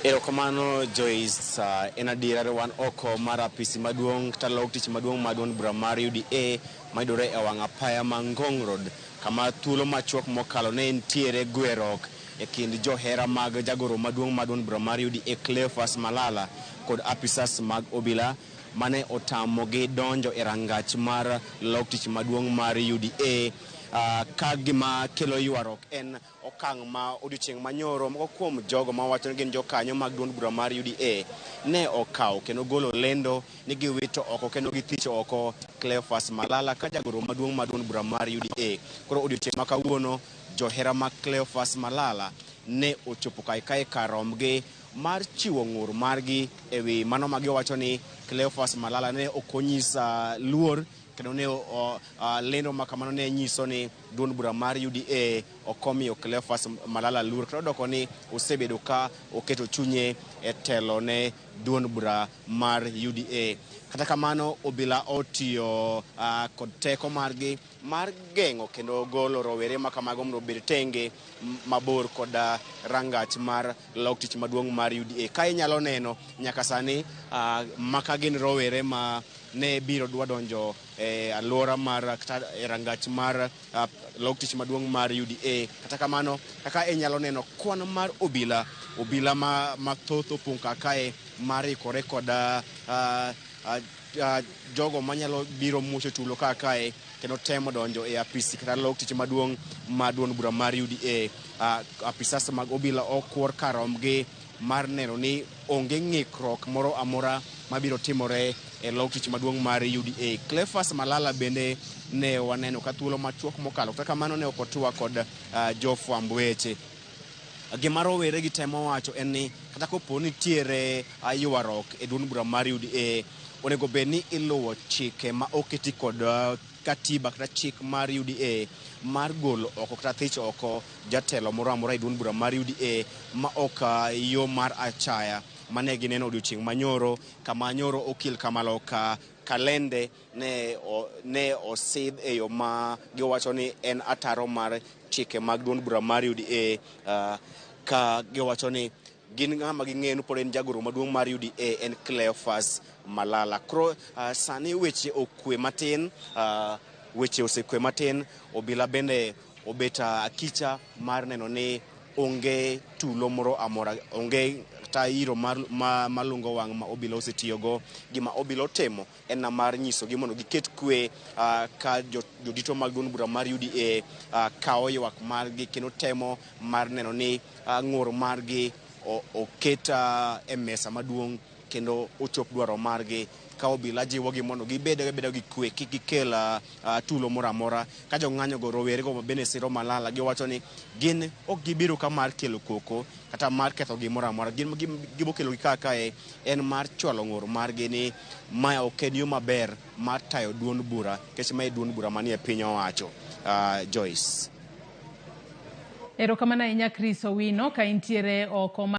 Erokamano Joyce, en adiera wan oko mar apisi maduong' kata log tich maduong' mar duond bura mar UDA mayudore e wang' apaya ma Ngong Road, kama thuolo machuok mokalo ne nitiere gwerok e kind johera mag jagoro maduong' mar duond bura mar UDA Cleophas Malala kod apisas mag obila mane otamogi donjo e rangach mar log tich maduong' mar UDA. Ka gima kelo ywaruok en okang' ma odiochieng' manyoro moko kuom jogo mawacho ni gin jokanyo mag duond bura mar UDA ne okawo kendo golo lendo ni giwito oko kendo githicho oko Cleophas Malala ka jagoro maduong' mar duond bura mar UDA. Koro odiochieng' ma kawuono johera mag Cleophas Malala ne ochopo kae kae kar romgi mar chiwo ng'ur margi ewi mano ma giwacho ni Cleophas Malala ne ok onyisa luor kendo ne lendo ma kamano ne nyiso ni duond bura mar UDA ok omiyo Cleophas Malala luor kendo doko ni osebedo ka oketo chunye e telo ne duond bura mar UDA. Kata kamano obila otiyo kod teko margi mar geng'o kendo golo rowere ma kamago mondo obed tenge mabor kod rangach mar log tich maduong' mar UDA. Ka inyalo neno nyaka sani maka gin rowere ma ne biro dwa donjo e alwora mar kata e rangach mar log tich maduong' mar UDA. Kata kamano kaka inyalo neno kwan mar obila, obila ma mathoth opong' kar kae mar ikore kod jogo manyalo biro muocho tulo kar kae kendo temo donjo e apisi kata log tich maduong' mar duond bura mar UDA. Apisas mag obila okwor kar romgi mar neno ni onge ng'ikruok moro amora mabiro timore e log tich maduong' mar UDA. Cleophas Malala bende ne waneno ka thuolo machuok mokalo, kata kamano ne ok otwa kod jofwamb weche. Gima rowere gi temo wacho en ni kata kopo nitiere ywaruok e duond bura mar UDA, onego bed ni iluwo chike ma oketi kod katiba kata chik mar UDA mar golo oko kata thich oko jatelo moro amora e duond bura mar UDA ma ok yo mar achaya mane gineno odiochieng' manyoro kama nyoro okil Kamaloka Kalende ne osidh e yo ma giwacho ni en ataro mar chike mag duond bura mar UDA, ka giwacho ni gin ng'ama ging'eyo ni pod en jagoro maduong' mar UDA en Cleophas Malala. Koro sani weche okwe matin, weche osekwe matin, obila bende obet akicha mar neno ni onge tulo moro amora, onge kata iro malungo wang' ma obila osetiyogo. Gima obila otimo en mar nyisogi mondo giket kwe ka jodito mag duond bura mar UDA kawo ywak margi kendo temo mar neno ni ng'ur margi oket e mesa maduong' kendo ochop dwaro margi. Ka obila jiwogi mondo gibed abeda gi kwe, kik gikel tulo moro amora. Ka jong'anyo go rowere go bende siro Malala, giwacho ni gin ok gibiro ka mar kelo koko kata mar ketho gimoro amora. Gin gima okelogi kar kae en mar chwalo ng'ur margi ni mae ok en yo maber mar tayo duond bura, nikech mae duond bura manie piny owacho. Joyce. Erokamano ahinya Chris Owino ka intiere oko.